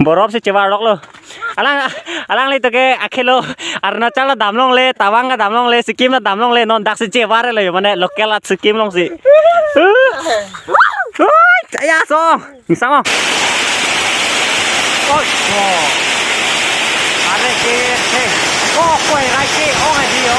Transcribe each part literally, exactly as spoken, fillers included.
Borop si chevar lok lo. Alang, alanglitum ke akhelo Arunachal ta damlongle, Tawang ta damlongle, Sikkim ta damlongle, non dak si chevar lo yo, mane local at Sikkim along si. Oi, chaya so. Nisamo. Oi, oh. Are ke, he. Oh, koi rai ke, oh, hai di yo.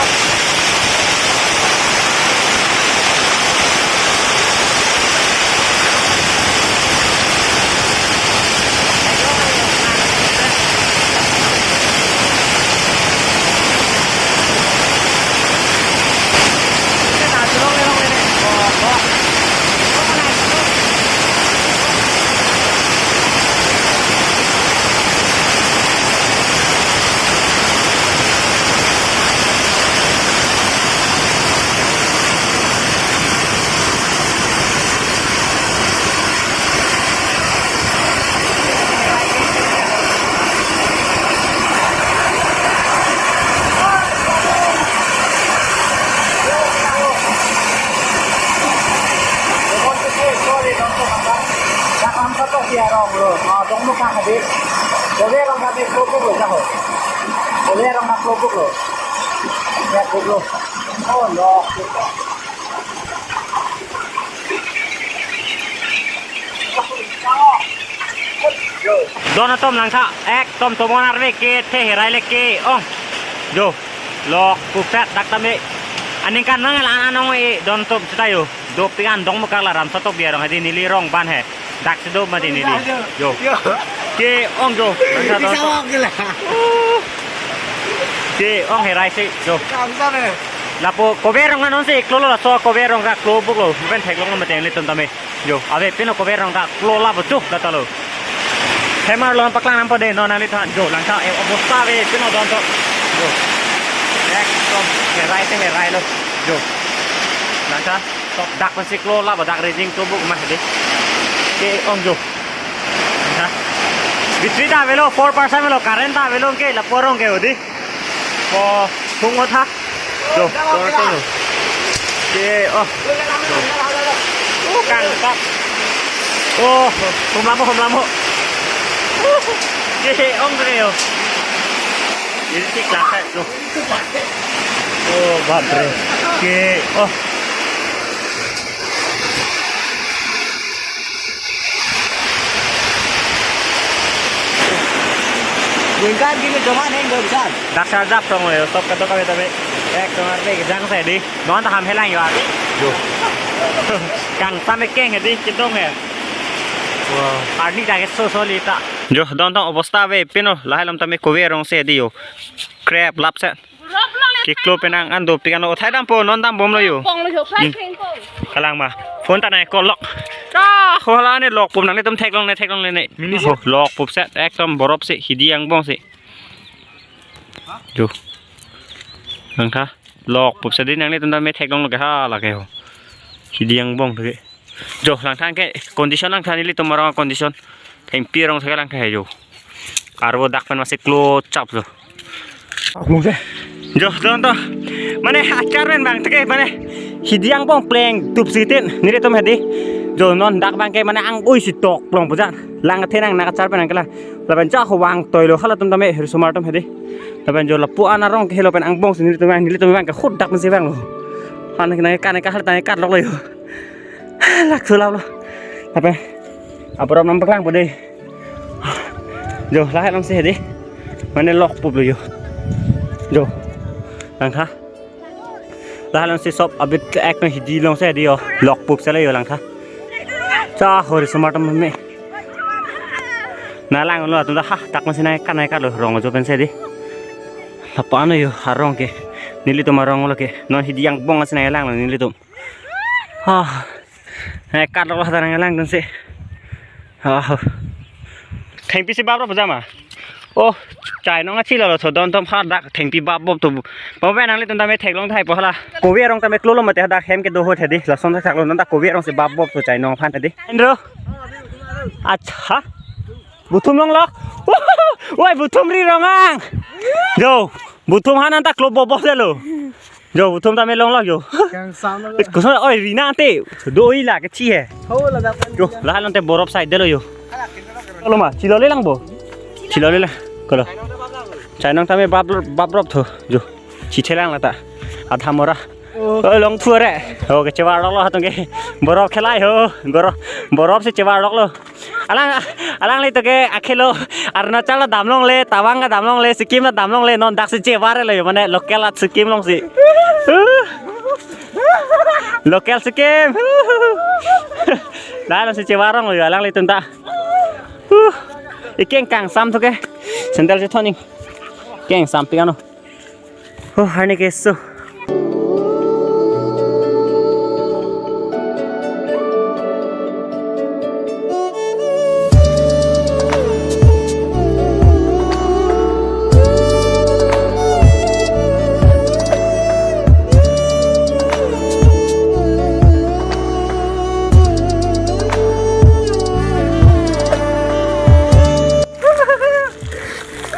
Don atum langtha, ekdom tomon arve kethe herai le ke-ong. Jo, lokpup set dak tame. Aningkan nang la anong e don atum seta yo. Dopik an dong mukak la Ramsatok Bi arong hedi neli rong ban he. Dak si do mati neli. Jo. Yo. Ke-ong jo. Langtha don atum. Ke-ong herai si jo. Lapu kove arong anong si klolo laso kove arong ta klo buk lo. Pen theklong lo mati nelitum tame. Jo, ave pino kove arong ta klo lapu chuk data lo. Hemar lo paklang nangpo de non nangliphan. Jo, langtha e obosta ave pino don atum. Jo. Ekdom herai te herai lo. Jo. Langtha. Tok dak pensi klo lapu dak rejing tubuk mah de. Ke-ong jo. Langtha. Battery ta avelo, four percent avelo, current ta avelo ke lapu arong ke hedi. Po hung otha. Tuh, tuh, tuh. Oke, oh. Oh, kangkap. Oh, humlamo, humlamo. Oke, ong tuh yo. Ini sih kelakar tuh. Oh, bapre. Oke, oh. Jengkan gini cuma neng gak bisa. Dak sarjap tong yo, stop ketok kami tapi. Eh, kemar deh, kejang saya di. Don ta ham helang yo. Jo. Kang sampai keng di, cedong ya. Wah, arni dak so so lita. Jo, don tong obosta ave pino, lahai alam tame kove arong si di yo. Krep lap set. Kiklo penang an dopik an othai dampo non dambom lo yo. Pong lo yo, flight Hmm. Peng pong. Kalang ma. Phone ta nai call lok. Ah, hola ne lokpup nanglitum theklongle theklongle ne. Mini Oh, lokpup set ekdom borop si hidi angbong si. Jo. Langtha lokpup si di nanglitum tame theklonglo ke hala ke ho. Hidi angbong tuh ke. Jo, langtha ke condition langtha nelitum arong condition. Thengpi arong si langtha he jo. Arvo dak pen masih klo chap lo. Aku ke. Jo, don to. Mane achar pen bang teke mane hidi angbong plengtup si tin nelitum hedi. Jo, non dak bang ke mane ang ui si tok plong pujan. Lang the nang nak achar pen nang kela. Lapen ja ho vang toilo halatum tame hir sumar atum hedi. Lapen jo lapu an arong ke helo pen angbong si nelitum bang, nelitum bang ke hut dak pensi bang lo. Han ke nang kan ke hal tang ke lok lo yo. Lak sulap lo. Apa? Apa ram nam paklang po de. Jo, lahai alam si hedi. Mane lokpup lo yo. Jo. Langtha. Lahai alam si sop abit ke ek na hidi along si hedi yo. Lokpup si la yo langtha. Cha hori sumar tam me. Na lang lo atum ta ha tak masi nai kan nai kan lo rong jo pen si hedi. Lapu an yo arong ke. Nelitum arong lo ke. Non hidi angbong si nai lang lo nelitum. Ah. Eh, kat lo ta nang lang dun si. Ah. Thengpi si bap lo pujama. Oh, chai nong achi lo lo tho don tom ha dak thengpi bap bop tu. Babe nanglitum tame theklong thai po hala. Kove arong tame klolo mate dak hem kedo ho thedi. Lason thak lo non dak kove arong si bap bop tu chai nong aphan thedi. Indro. Acha. Buthum longlok. Woi, buthum ri rong ang. Jo, buthum hanan ta klo bop bop de lo. Jo, buthum tame longlok jo. Kang sam lo. Kuson oi rina ante. Doi la ke chi he. Ho la dak. Jo, lahai alam te borop side de lo yo. Lo ma, chilo le lang bo. Thilo le la. Kolo. Chainong tame bap bap rop tho. Jo. Chithelang lata. Adha mora. Oh. Oi, long thu re. Oh, kechewar rok lo hatung ke. Borop khelai ho. Goro. Borop si chewar rok lo. Alang, alanglitum ke akhelo Arunachal ta damlongle, Tawang ta damlongle, Sikkim ta damlongle, non daksi chewar lo yo, mane local at Sikkim longsi. Local Sikkim. Dah longsi chewar rong lo yo, alanglitum ta. Huh. Ikeng kangsam thu ke. Sandal si thoning. Keng sampik ano. Oh, arni keso.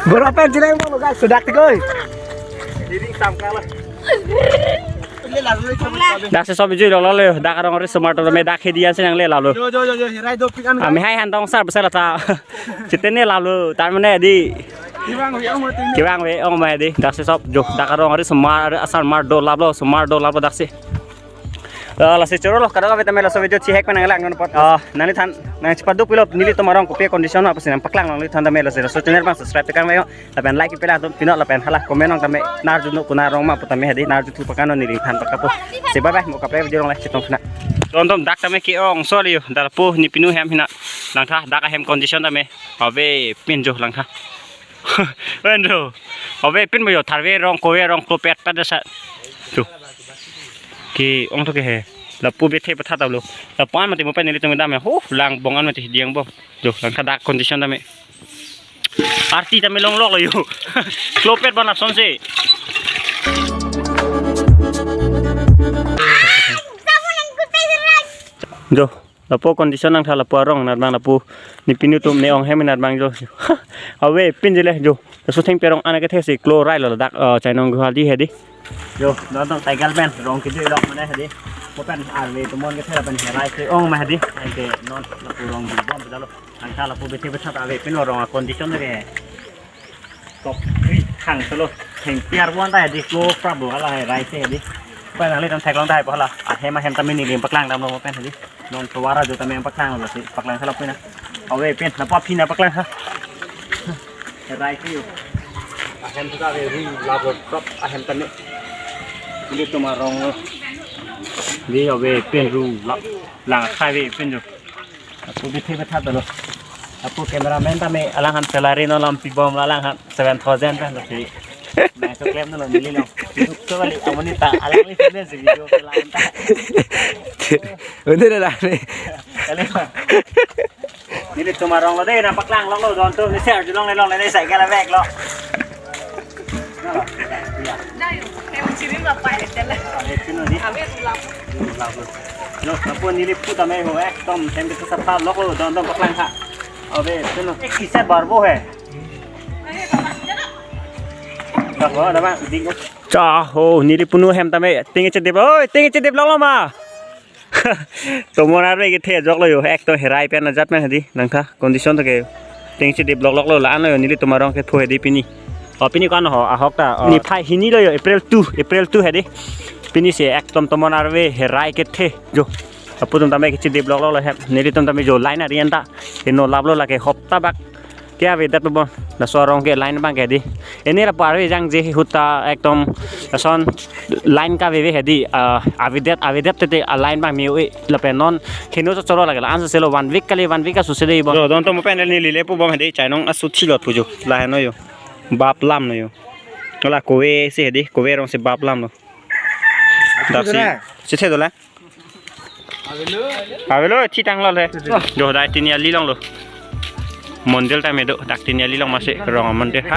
Borop pen jinai mo, guys, sudah tikoi. Diri sam kala. Dak si sob jui lo lo, dak arong ri sumar to me dak hedian si nangle lalo. Jo, jo, jo, jo, hirai do pikan. Ami hai han tong sar besar ta. Chitene lalo, tar mane di. Kevang ve ong mati. Kevang ve ong mati di. Dak si sob jo, dak arong ri sumar, asar mar do lap lo, sumar do lap lo dak si. Eh, lasi choro lo, kadokave tame laso video chihek pen nanglang ngon pot. Ah, nanglithan, nangchepado pilo, nelitum arong kopi condition apotsi nangpaklang nanglithan tame lasi laso channel bang subscribe tekan mayo. Lapen like pela tum pino lapen hala comment nang tame narjuno kuna rong ma pu tame hedi narju thu pakano nelithan pakapo. Si bye bye mo kaprek video rong le chetong kena. Don tom dak tame ke-ong sorry yo. Dak lapu ne pinu hem hina. Langtha dak ahem condition tame. Ave pin jo langtha. Ven jo. Ave pin mo yo tharve rong kove rong klo pet pet dasa. Tu. Ke-ong to ke he. Lapu bethe patha talo. Lapu an mati mo pen nelitum dam ya. Huh, lang bong an mati diang bong. Jo langtha dak condition tame. Arti tame longlok lo yo. Klopet bana sonse. Jo, lapu condition nangtha lapu arong nat bang lapu ne pinu tum ne ong hem nat bang jo. Ave pin jele jo. Laso thengpi arong ana kethe si klo rai lo dak, eh, Chainong Guwahati hedi. Jo, don tong tiger pen rong kejui lok mane hedi. Kopen arve tumon kethe lapen herai ke ong ma hedi. Anke non lapu rong di bom jalo. Angka lapu bethe betha ta ave pin lo rong a condition ke. Top three thang solo. Thengpi arvo an ta hedi klo prap lo hala herai si hedi. Pen nanglitum theklong ta hai po hala. Ahem ahem tame nelim paklang damlo pen hedi. Non tovar ajo tame paklang lo si paklang hala pina. Ave pin napa pina paklang ha. Herai si yo. Ahem ta ave ru lap lo prap ahem tame. Nelitum arong lo. Di ave pin ru lap lang khai ave pin jo. Lapu bethe betha talo. Lapu cameraman tame alang han salary non lam pibom alang han seven thousand pen lo si. Nangchoklem lo neli lo. Duk to kali amonit ta alangli sene si video kelang ta. Udah dah ni. Kali. Nelitum arong lo de nangpaklang lok lo don to ni share ju longle longle ni cycle bag lo. Lo, lapu neli pu tame ho, ekdom thengpi sapha lok lo, don don paklang ha. Ave, suno, ek kisa barbo hai. Barbo, ada bang, ding. Cha ho, neli punu hem tame, tinggi chedip, oi, tinggi chedip lok lo ma. Tomon arve kethe jok lo yo, ekdom herai pen ajat pen hedi, langtha condition to ke. Tinggi chedip lok lok lo la-an lo yo, nelitum arong ke pho hedi pini. O pini ko-an ho, ahok ta, o. Niphai hini lo yo, April two, April two hedi. Pini si ekdom tomon arve herai kethe jo. Lapu tum tame kechedip lok lok lo hem, nelitum tame jo line ari anta. Eno lap lo lake hopta bak. Ke avedet bom, laso arong ke line bang ke di. Ene lapu arve jangje ahut ta ekdom lason line kaveve hedi, ah, avedet, avedet tete a line bang me-oi lapen non keno chot choro lake la-an selo one week kali one week aso sele bom. Jo, don to mo pen neli le pu bom hedi Chainong aso thilot pu jo. La heno yo. Bap lam no yo. Hala kove si hedi, kove rong si bap lam lo. Dak si, si the dolang. Avelo, thi tang lo le. Jo, dak tini ali long lo. Mondir tame do, dak tini ali long masi rong mondir ha.